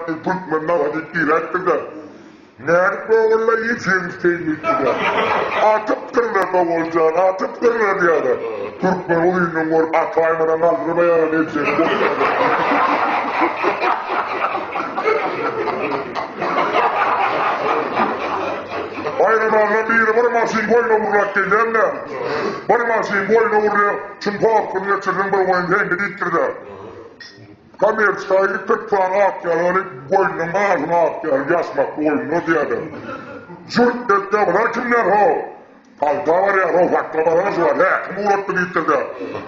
diýip türkmen naha diýip giräýipdir-de. Nädip ogurla ýejegiň sen diýipdir-de. Atypdyrlar Doguljan, atypdyrlar diýýär-de. Türkmen uzyndan görüp ataýmadan galdyrmaýar-a ejeni bolýar-da. Baýram aga biri bir maşyn goýun ogurlap gelýän-de. Bir maşyn goýun ogurlaýar, şuň howpuny geçirdiň bir goýun seňki diýipdir-de. Kommerçkaýy 40 sany ak ýaraly goýnunyň barysyny ak ýaly ýaşmakly goýunlar diýýärler. Jürt etde bular kimler ho? Pagta barýar ho, sakla barana şu bar, häkim ugratdy diýipdir-de.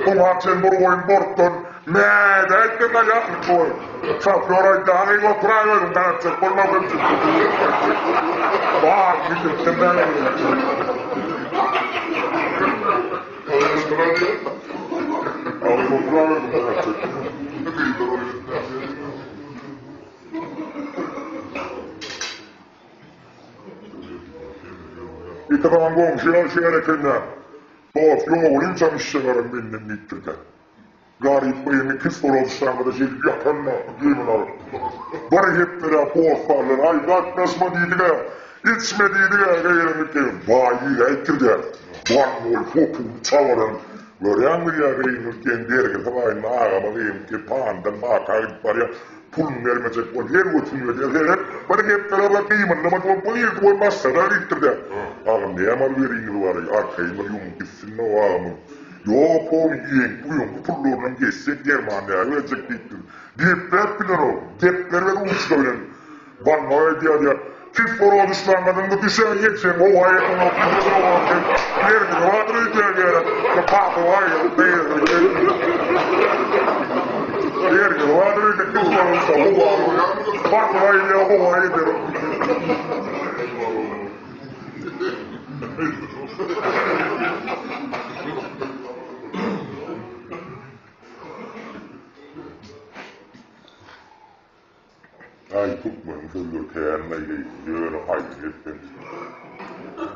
Oňa çen bir goýun bortdan mädäýipdir da ýaşmak goýun. Şofýor aýtdy, Agyz oturaý özüň garapjak bolma köpçülikde diýip. Bar diýipdir-de. Iki sany goňşy ýaşaýar eken-dä. Dost, ýogalynçam işjegaram menden diýipdir-de. Garyp gyzyny kislorod ştangada şeýdip ýatanda demini alyp. Bir hepdeläp hossarlary, Aý, gatnaşma diýdik-ä, içme diýdik-ä, geýrenlik diýip, baý diýäýipdir-dä. Barnol popuny çabaran, Görýäňmi diýýär, geýnip diýen bergisi baýynda agama geýnip diýip, pandan baka gidip barýar, puluny bermejek bolup, her götüňde diýýär, seret, bir hepdeläp-ä gymyldamady bolup, bu girdi goý başlady-a diýipdir-dä. Agam, näme alyp-beriňiz bar-aý, arkaýyn bir ýumup gitsin-de o agamyň. Ýok-ow, ýeňki buýanky pullarynam geçsek derman näme berjek diýipdir. Gepläp bilenok, depder bilen ruçka bilen banna edýär diýýär. Kislorod işlanmadyňmy düşä ýetseň howa ýetenok diýip, bergisi bardyr öýdýär diýýär. Bergisi bardyr öýdýär, kislorod işlan howa howa ýedýär, howa ýedenok. Aý türkmeniň sözleri känlaý ýöne aýdym etseň.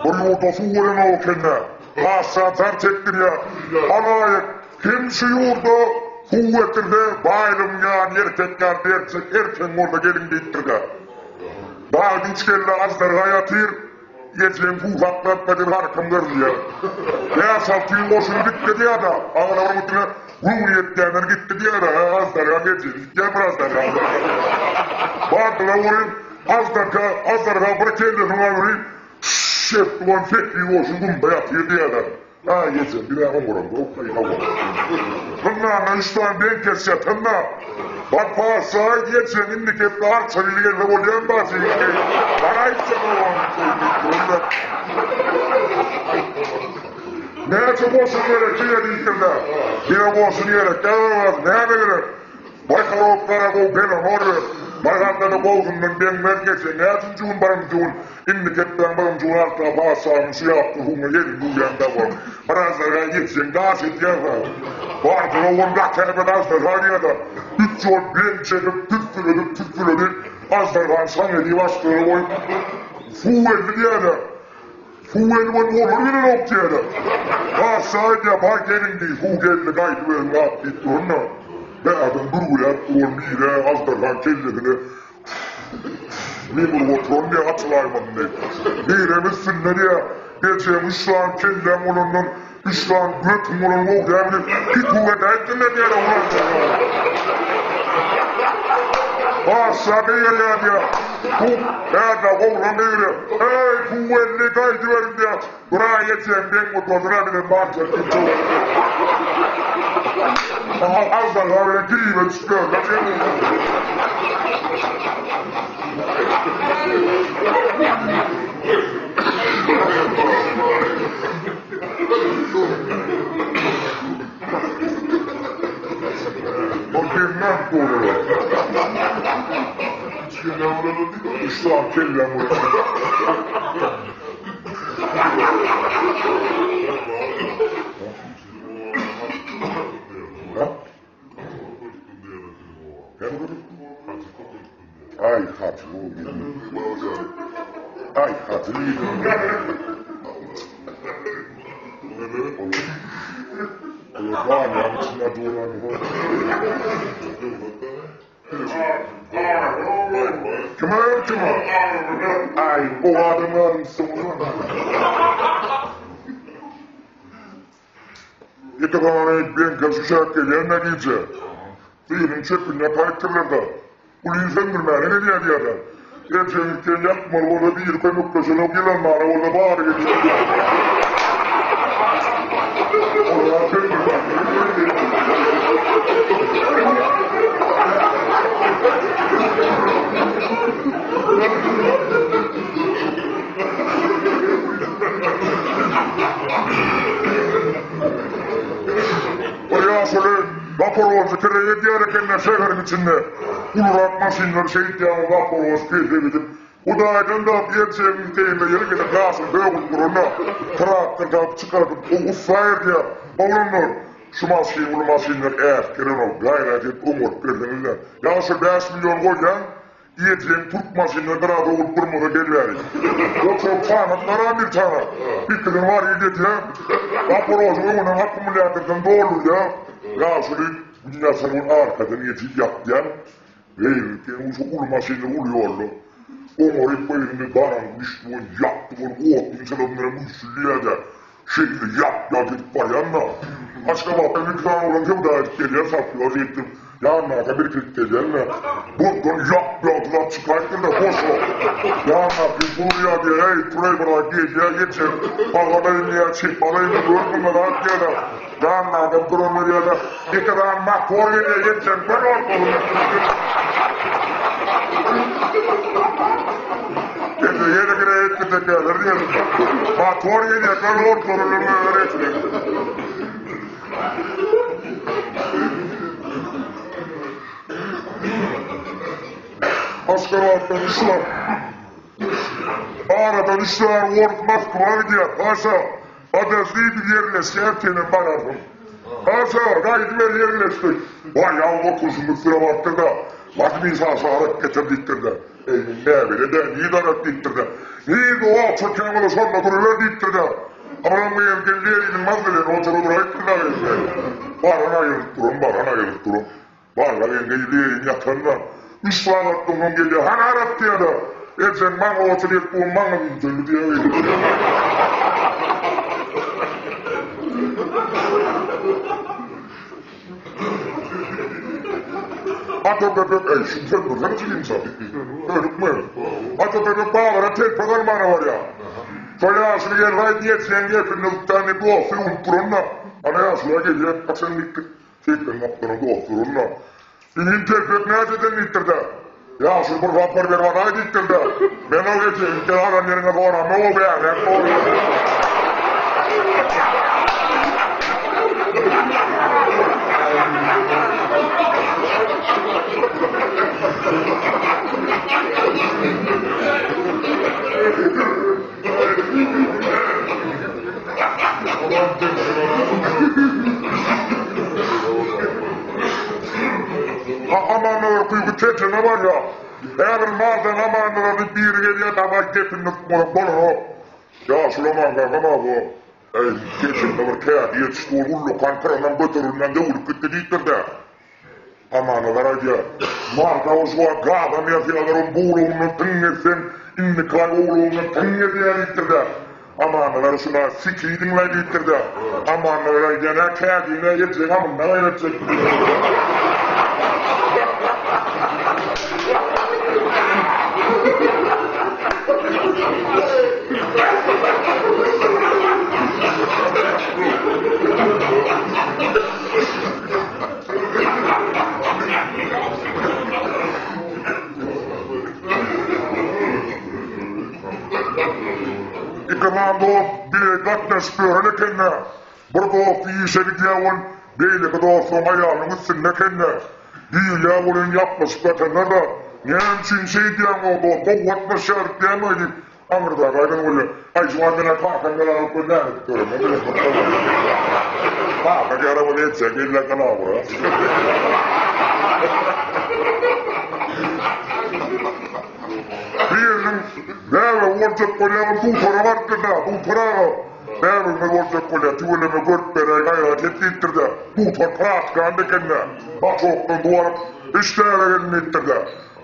Bir ýurda suw gelenok ekende, patyşa jar çekdirýär. Halaýyk, kim şu ýurda suw getirse, baýlygyň ýany erkek ýaly berjek, erkegiň bolsa geliň diýipdir-de. Dag güýç geldi aždarha ýatyr, Ejeň suw saklap gadyr halkym görünýär. Bäş-alty ýyl goşuny gitdi diýýär-de, agalaryň üstüne göwni ýetýänler gitdi diýýär-de, hä, aždarha ejesi gitýär bir aždarha. Bardylar welin, aždarha, aždarha bir kellesiniň agyry şş etdi welin sekiz goşun gumda ýatyr diýýär-de. Aý ejem, bir-ä oňuram ýok-aý, hawa. Gynnanda üç sany beňkes ýatan-da. Bar patyşa ejeň indi gepde arça biri gelse bolýan bar şeýle. Bar aýtjak owaň diýip. Näçe goşun gerek diýe diýipdir-de. Bize goşun gerek däl, näme gerek? Baý harop garagow belanor ber. Baý gowzundan deňmez geçen näçinji gün birinji gün Indi kepbäň birinji gün alta patyşanyň şu ýapgy suwuna elini ýuwýan dagy birazlarga ýetseň daş edýär-hä. Bardyr ogul gaty erbet aždarha diýýär-de, üç ýol beň çekip, tüssüledip, tüssüledip, aždarhany şaň edip açdylar goýup, suw geldi diýýär-de. Suw geldi welin olar gelenok diýýär-de. Patyşa aýdýar, bar geliň diý, suw geldi, gaýdyberiň zat diýip duranda, bärden bürgüläp duran biri aždarhaň kellesine Men bir oturan diýä açylaýmadym diý. Beýrem üstünde diýä, ejeň üç sany kelläň bolandan üç sany götüň bolan gowy dälmi diýip, pituw edäýipdirler diýä ulan. Patyşa beýgelýär diýä. Bu bärde oglan beýgelýär. Eý, puwelli gaýdyberiň diýä. Biraý ejeň deň gutardyr-a bilen barjak diýip. Aha, aždarha bilen gribe düşüp ýörler. Ol gelmän bolar. Üç kelläň bolan diýip, üç sany kelläň bolan. Aý hajy Aý hajy Olar içinde duran. Kime kime? Aý, o adamlaryň soňuna. Ýeke sany beňke şüşäp gelýän-dä gije. Gyzyň çöpünde gaýtdyrlar-da. Ulyny söndürmäne gelýär diýýärler. Erjeňlikden ýakmaly bolsa biri kömekleşenok, ýylanmana bolsa bary gelýär. Olar söndürmäne gelýär. Bir ýaşuly Zaporozçy kireý edýär ekenler şäheriň içinde. Ulurak maşynlar şeýtýär Zaporoz pese gidip. Hudaýdan da erjegiň teýinde ýeri gelen gaşyny döwülip duranda traktor tapyp çykardyp o ussa erdýär. Oglanlar, şu maşyn uly maşynlar äsgerenok, gaýrat edip oňaryp berseňizler. Ýagşy 5000 goýýaň, Ýetilen türk maşyndan biraz ogul durmasa gel bäri. Oturyp tanatlaram bir tanat. Pikiriň bar ýigit-ä. Zaporožyň öňünden akkumulýatordan doldurýa. Ýaşuly Günýaşar gün arkadan geçip ýatýan. Beýleki şu uly maşynlar uly ýolda. Oňaryp goýundy garaňky düşdi ol ýakdy ol otlyň çyladyna güýçlüýä-de. Şeýle ýap-ýap edip barýan-da. Aşgabatdan bir sany oglan söwda edip gelýär, satýar diýipdir. Ýanynda bir kilik gelýän-de. Burdan ýap-ýagty zat çykaýypdyr-da, boş-a. Ýanyndaky gurýar diýýär, Eý, turaý bir zat gelýär, ýetjek. Bagalaýyn diýýär, çekip alaýyn, görgün zat diýýär-de. Ýanynda duran görýär-de, Ýeke sany motor gelýär, ýetjek, bir ortasyna. Indi ýene bire etmesek häzir diýelim. Motor gelýär, şol ortalygyň öňüne etmek. Aşgabatdan üç sany. Aradan üç sany orus Moskwa gidýär. Paşa, Podожdi biz ýerleşýäs senem bararsyň. Paşa, gaýdyber ýerleşdik. Waý, ýa oturyşymyz süre barypdyr-da. Wladimir Saşa arak getir diýipdir-de. Eý, näbile-dä, nirde arak diýipdir-de. Nirde ot çökýän bolsa şonda duruber diýipdir-de. Abraň gyz geldi eliniň mazgylyny otura duraýypdyr-da gyz. Baran aýrylyp duran, baran aýrylyp duran. Barga geldi Lenin ýatanda. Üç sagatdan soň gelýär, Hany arak diýýär-de. Ejeň maňa otur diýip dur, maňa üýtgedi diýýär. Ata bebek, eý, şuny söndürsene çilimçe. Körükme. Ata bebek bazara telpek almana barýar. Şol ýaşuly gelip aýdýar, seň gepini utdany dosty ýuwup duran-da. Ana ýaşula gelýär, haçan diýipdir. Seýitleň gapdalyna dost durun-da. Inim telpek näçeden diýipdir-de. Ýaşuly bir sapar berip alaý diýipdir-de. Men o geçeýin, sen alan ýeriňe soramok, o bärräk bolýar. Amanlar duýgy Tetene barýar. Häzir Mardan Amanlara diýip biri gelýär, dawaý gepini tutmaly bolanok. Ýaşuly Aman kakam bu. Eý, geçende bir kädi ýetişdi, ol ullakan kranam göterilmän döwülip gitdi diýipdir-dä. Amanazar aýdýar, Marda şu wagt gazam ýasýarlar, oň buwlugyndan tyň etseň, indiki aý owlugyndan tyň edýär diýipdir-dä. Amanazar şuna sikidiň-laý diýipdir-dä. Amannazar aýdýar, Nä kädiň-ä ýetjek amynda gaýratjak diýipdir. Iki dost bile gatnaşyp ýören ekende, bir dosty işe gidýär bolup, beýleki dosty oň aýalynyň üstünde ekende, diýilýär welin ýaplaşyp ýatanlar-da, Näme üçin şeýdýäň-ow dost, gowy gatnaşýarys diýäňoý diýip, Aňyrdaky aýdan bolýar. Aý, juwan men-ä kakam ýaly alyp gör näme edip ýören, men bilen bir Kaka ýaramaly etjek ella galabura. Biriniň bäbegi boljak bolýar, ol dutara barypdyr-da, dutar aga, bäbegimiz boljak bolýar, tüweleme görüp beräý, gaýrat et diýipdir-de, dutar praktikant eken-de, batokdan duwaryp, üç bäbek edin diýipdir-de.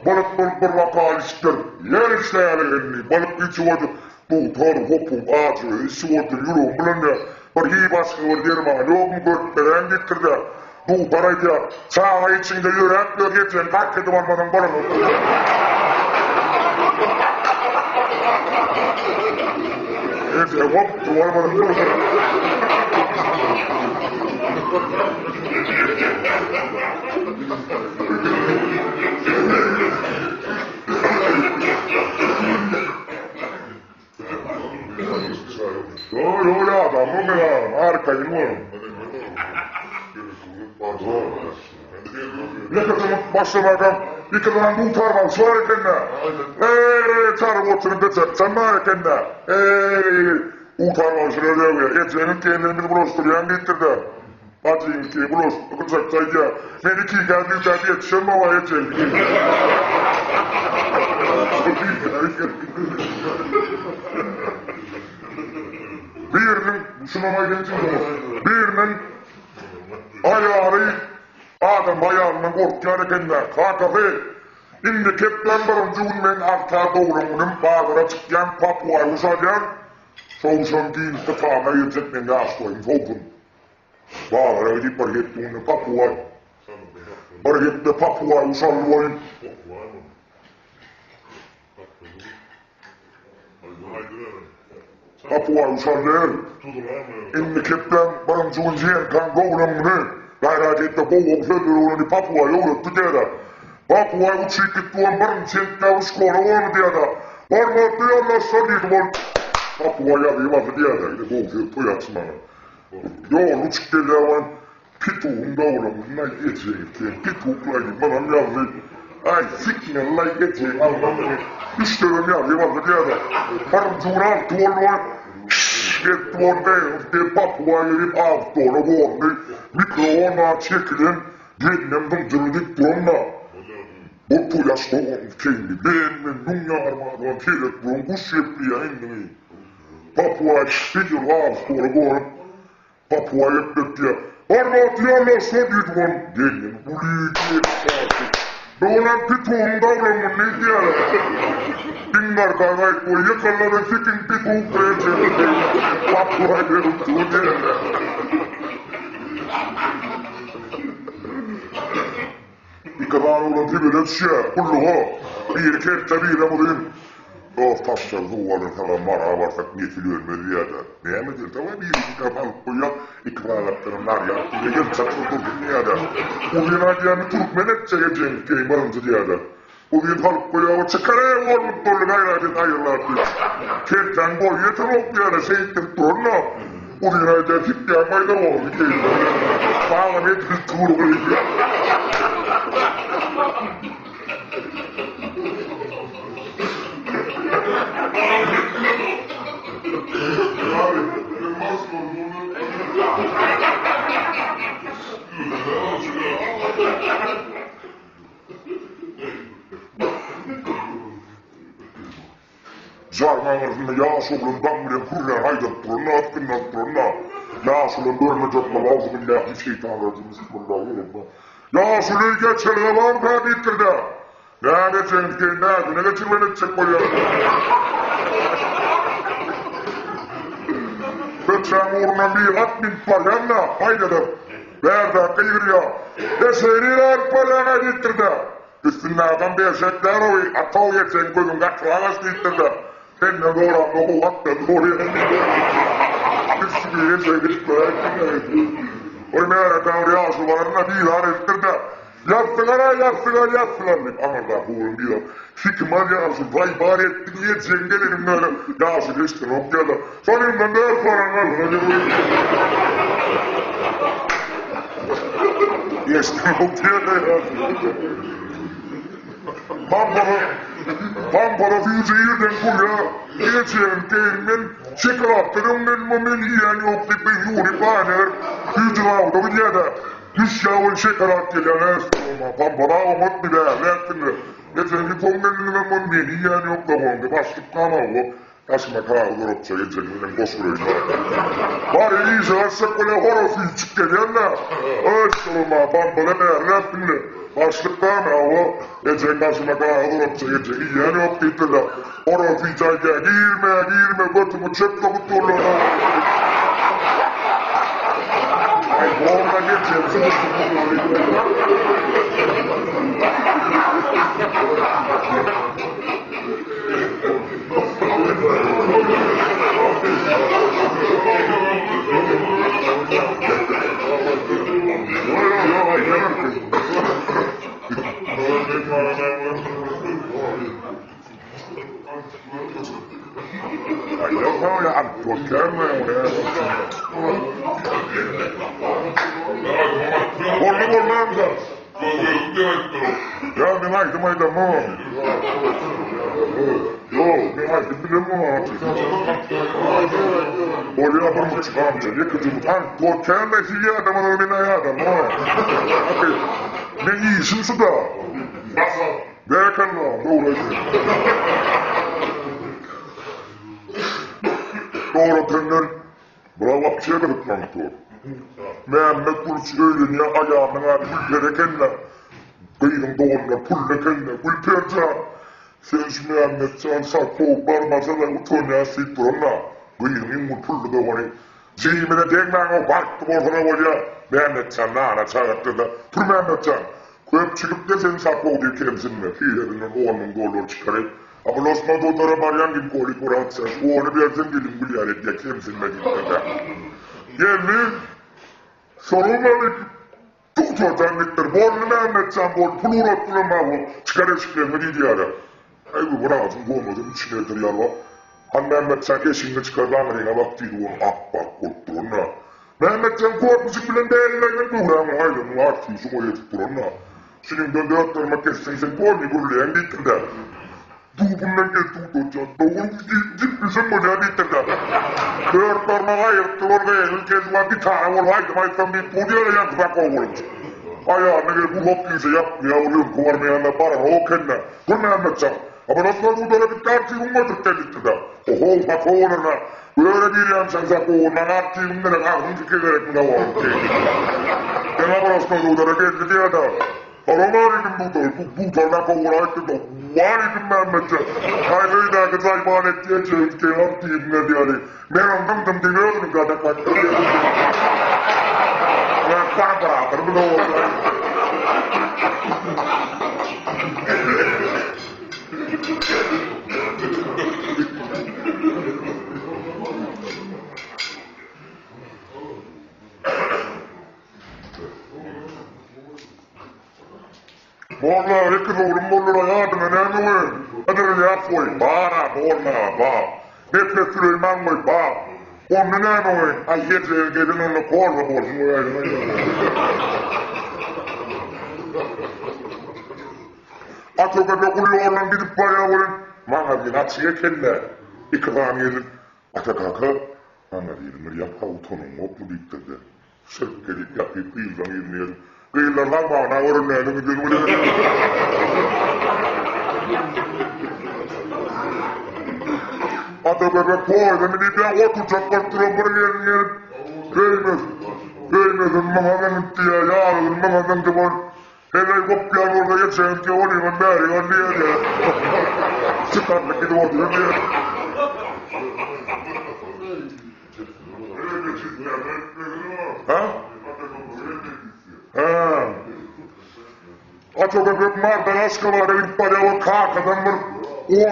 Balyk bolup bir bokal içipdir. Ýer içýär indi. Balyk içip otyr. Dutar hopuň ajy içip otyr. Ýüregim bulanýar. Bir hiý başga bir derman ýokmy görüp beräýiň diýipdir-de. Dutar aýdýar. Çaga içiňde ýöräp ýör ýeteni gark edip almasaň bolanok diýýär. Eje hop bolmadyk bolsa. Ýol ýol adamym ya, arkaýyn bol. Ýeke başlamakam, iki sany dutar bagşy bar ekende. Eý, çaryp oturyp geçer, sen bar ekende. Eý, dutar bagşylar diýýär, ejeňiň kendini biz bulaşdyrýan diýipdir-de. Bajyňky bulaşyp gyjakda aýdýar, Men ikikä düýtäp ýetişen baba ejeňki. Biriniň, şunam aýdaýyn soňra, biriniň aýaly adam aýalyndan gorkýan eken-dä. Kakasy, indi kepbäň birinji gün meň agta doglan günüm, bazara çykýan, papuaý guş alýan, Sowşan giňişde tama girjek meň ýaş boýum sowsun. Bazara gidip bir hepde günde papugaý. Bir hepde papugaý uşally boýun. Papugaý uşally. Indi kepdäň birinji gün ženkaň doglan güni. Gaýrat etde gowy sözler öwrendi papugaý öwretdi diýýär. Papugaý uçup gitdi on birinji sentýabr şkola boldy diýýär. Hormatly ýoldaşlar diýdi ol. Papugaý ýazyp aldy diýýär. Indi gowy söz toý açmaga. Ýol uçup gelýär ol. Pitugyň doglan gününe ejeň sen pituklaý diýip munam ýazdy. Aý sikmeli-laý ejeň alnynda. Üç döwem ýazyp aldy diýýär. Birinji gün alty boldy ol. Gelip boldy. Diýip papugaý gelip awtola gondy. Mikrowolna çekilen Gelinem zynjyryny diýip duran-da, Bu pulaş dogan keýndi. Men müň ýarym adama pelek duran guş gepleýän indimi. Papugaý bir ýyl awtola gonup, papugaý gepletýär. Hormatly ýoldaşlar diýdi ol. Gelin uly diýip çagyrdy. Dogan pitugyň doglan güni diýýär. Diňňarka gaýyp bol, ýykylladan sikiň pituk berjek. Papugaý berip dur diýýär. Iki sany oglan tebele düşýär, gulluga. Biri kelte, birem uzyn. Dost taşlar suw alyn saňa Mara barsak nesil ölmez diýýärler. Näme diýeli, dawaý biri kitap alyp goýýar, iki sagatdanam narýad diýýär, gel çakyr dursun diýýärler. Uzyn aýdýarmy türkmen etjek ejeň geý birinji diýýärler. Uzyn salyp goýýar, çykareý bolmup boldy gaýrat et aýrylap diýip. Keltäň boýy ýetenok diýýärler, şeýtdirip duranda. Uzyn aýdýar, sikýän maýda boldy keýpim. Saňa edil tur diýýär. Jaryň aňyrsynda ýaş oglan daň bilen kürräni aýdap duranda, atgynlanyp duranda, ýaş oglan görmejek bolup, Auzubillahi şeýtanirrajim, bismillahirrahmanirrahim. Ýaşuly geçelge barmyka diýipdir-de. Näme etjegiňi sen nädine geçirmeli etjek bolýarsyň? Köçäň ugrundan bir at münüp barýan-da, haýdadyp, bärdäki gygyrýar. Eşegi nirä alyp barýaň-aý diýipdir-de. Üstünde adam berjek däl-oý, ata-ow ejeň gözüň gatyrak aç diýipdir-de. Senden soramda gowy atdan soraýan diýipdir. Üstüne eşegi diýip göräýipdir-de. Bir märeke bir ýaşuly baranda bizar edipdir-de. Ýazsyňar-a, ýazsyňar, ýazsyňar diýip, aňyrdaky oglan bizar. Sikim al ýaşuly, baý bar etdiň, ejeň geleniň bäri ýaşuly eşidenok diýýärler. Şol ýyldan bäri soran galdyna diýip. Eşidenok diýýärler ýaşuly. Pampara, pampara süýji irden turýar. Ejeň geýin men şokoladdan öň men men iýen ýok diýip, ýuwuryp aýna berip, süýji zawuda gidýär-de. Düşýä ol şeker alyp gelýän äsgä Pampara oňatmy bärläpsiňler. Ejeň ýüpüň gelnigem ol meni iýen ýok dogandy başlyk gamawa daşyma kagyz orapja ejeň bilen goşuleýin bar. Bar işe gaçjak bolýa horaz süýtjük gelýän-dä. Öý şolma Pampara bärläpsiňler. Başlyk barmy? Hawa. Ejeň daşyna kagyz uratjak, ejeň iýýän ýok diýipdir-de. Oraz hiç aýdýar, girme, girme, götüňi çöp sokup durlar. Aý, borda geçen Boldy bolmamda. Ýa men aýdym aýdamok. Ýok, men aýdym bilemok. Bolýa bir muçuk amca, ýekeje mut. Han, gorkýan-da hiý adamlar men aýadamok. Men işim şu-da. Berekella, dogry aýdýaň. Dogry senden Bular wapşe gyzyklanyp dur. Mämmet Guluç öýlenýä aýalynyň ady Gülperi ekende. Gyzyň doganlary pully ekende. Gülperi jan, sen şu Mämmet jan sag kowup barmasa-da utanýas diýip duranda, gyzyň iň bir pully dogany Jigimize degmäň-ow, bagtly bolsa-da bolýa. Mämmet jan nana çagyrtdy-da, Tur Mämmet jan, köpçülikde seni sakow diýip kemsinme, hilebinden on müň dollar çykaryp, A bu losman dodara barýan ginkolik wraçça şu ony berseň dilim gülýär edýä kemsinme diýipdir-dä. Geldi. Salowmaleýkim. Dogtorjan diýipdir. Boldy Mämmetjan boldy pul ugratdylar maňa çykar eşikleriňi diýdi ýa-da. Äý bu wraçyň gomadyň içine edir ýalba. Han Mämmetjan eşigiňi çykar aňryňa bak diýdi ony ap-ak bolup duran-da. Mämmetjan korpusy bilen dälilerden göwrämiň aýlanyň artýşy goý edip duran-da. Şunuňdan dört barmak kesseň sen polny gürleýäň diýipdir-dä. Dubundan gel dudurjan, dogry gitmesem bolýar diýipdir-dä. Dört barmagy aýyrypdyr ol gyzyl kezban gitara bolup aýdym aýtsam diýip dur ýöne ýaňky sakow bolup. Aýalyna gelip urhop diýse ýapmaýar ol öňki barmaýanda baranok ekende. Dur Mämmetjan, Abalasma dudara gitdi artiwiňi götürip gel diýipdir-dä. Ohow sakow bolar-a. Göre girýänçäň sakow maňa artiwiň gerek agzyň tike gerek muna bolup diýdi. Sen Abalasma dudara geldi diýýär-dä. Salowmaleýkim dudar, dudar sakow bolaýypdyr-da. Waleýkim Mämmetjan. Haýsy öýdäki jaýman etýän çeýtgeň artiwiň berdi ýaly. Men ondan dymdym özüniň gadak gaçdy diýdi. Men barbadyr bu dogry. Molla, ekiz oglum boldular, ýadyňa näme we? Hydyr Ylýas goý, bar-a, molla, bar. Nepes Süleýman goý, bar. Onda näme we? Aý, ýejege gelin onda korza bolsun goýaýdyň-aý. Ata göbek uly ýoldan gidip barýar welin, magazin açyk eken-dä. Iki sany gelin, Ata kaka, magazini bir ýap-ha, utanyňokmy diýipdir-de. Şirk edip ýatyp gyzlaň ýüzüne gelip, Gyzlar galmagyna görünmäliň diýen welin. Ata göbek poýza münüp ýa oturjak bolup duran bir gelin gelip, Öýmez, öýmezin maňa zyňyp diýýär, ýalygyny maňa zyňdy bol. Heleý gopýan bolsa ejeňki olyňam bäri gal diýýär. Çykarlyk gidip otyr diýýär. Hä? Hä. Ata köpek Mardan Aşgabada gidip barýar we kakadan bir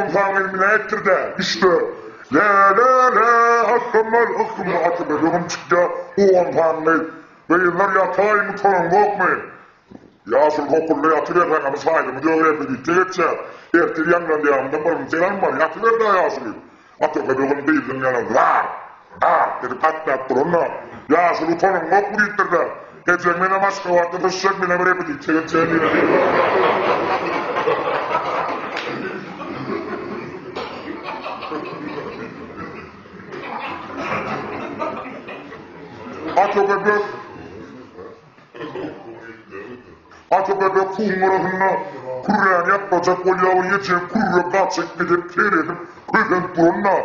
on sany minäýipdir-dä, düşde. Lä, lä, lä, akgymmal, ykgymmal ata köpegem çykýar, on sany. Gyzlar ýataýyň utanaňzokmy? Ýaşuly hokulda ýatyberseň, biz haýdymyz ýok ertir gije geçýär. Ertir ýaňlanýanynda birinji sen almaly, ýatyber-dä ýaşuly. Ata köpegem gyzyň ýanyna zar! Zar! edip gatnap duranda, Ýaşuly utanaňzokmy diýipdir-de, Ejeň menem Aşgabatda düşjek, menem repetisiýa geçýän diýipdir. Ata köpek Ata bebek suwuň gyrasynda kürräni ýaplajak bolýar we ýejeň kürre gaçyp gidip seredip kösenip duranda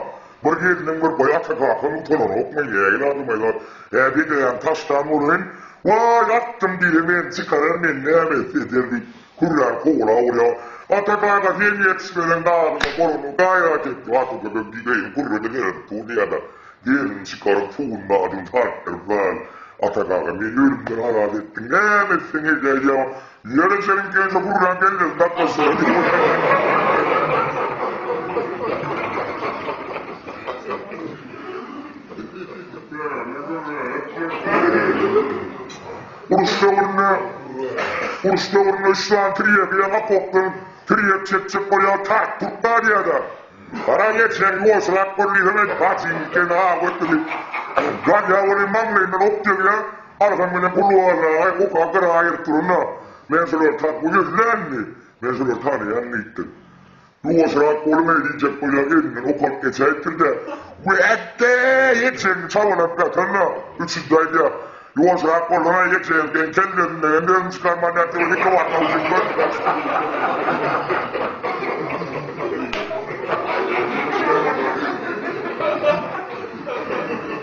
bir gelniň bir baý ata kakam utananokmy nägile adamaý zat hä bedräni taşlan bolaýyn. Waý, atdym diýse meni çykarar, men näme etse eder diýip, kürräni kowalap urýar. Ata kaka sen ýetişmeseň dadyňa bolany gaýrat et, Ata köpek diýmeýin, kürre-de seredip dur diýýär-de, gelnini çykaryp suwuny dadyny saryp berip, Waý, Ata kaka meni ölümden halas etdiň, näme etseň edäý diýýär. Ýere çelim gelse gurlan kellesini daklaşdyrar diýip. Uruş döwründe Uruş döwründe üç sany tirýek bilen okopdan tirýek çekjek bolýar, tart-turt barýar-da. Gara geçen ýuwaşrak bol diýsem, eý, bajyň ekeni, ha, götdi diýip. Galýa welin maňlaýyndan ok degýär. Arkam bilen gulwaraga oka gyra aýryp durun-da, Men şulary tan, bu ýüzlendi, men şulary tanaýan diýipdir. Ýuwaşrak boluň-eý diýjek bolýan elinden ok alyp geçäýipdir-de, Wätde, ýetjegiňi çabalap ýatan-da, üçünji aýdýar, Ýuwaşrak bolsana, ýetjegiň seň kellesinden hem özüni çykarman ýatyr, ýeke wagtda üçin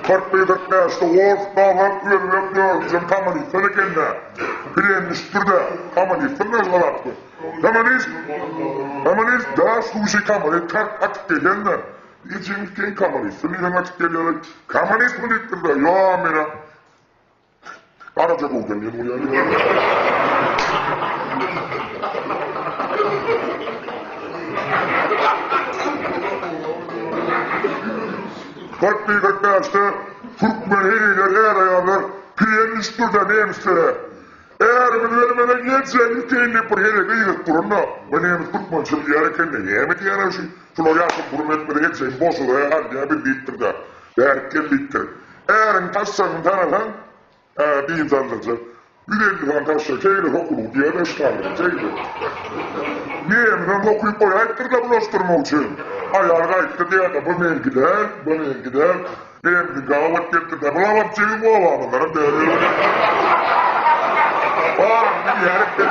41 45-de ors gazak özbek dördüjem kommunistler ekende plen düşüpdir-de kommunistler mejgalapdyr. Kommunist kommunist da sluşi kommunist tak atyp gelende ejeňiz keň kommunist diýen atyp gelýär. Kommunistmi diýipdir-de ýa mena Garaja gowdan diýen bolýar. 41 45-de türkmen heleýler är-aýallar plen düşüpdir-de nemislere. Ärimiz bermese ýetjek ýiteýin diýip bir heleý gygyryp duranda, bu nemis türkmençe bilýär eken-de, näme diýýär-ä şu, şular ýaşyp burun etmese ýetjegiň boşazaýa alýa bil diýipdir-de, bärik gel diýipdir. Äriň taşşagyny tanasaň, ä, dynç aldyrjak. 150 sany taşşak şeýle sokulyp diýer-de ştanlara, şeýle. Nemizem sokulyp goýaýypdyr-da bulaşdyrmak üçin. Aýal gaýtdy diýer-de, bu meňki däl, bu meňki däl. Nemziň gabat gelipdir-de, bu gabat jigim obamyzdanam däl. Baryny bilýär eken.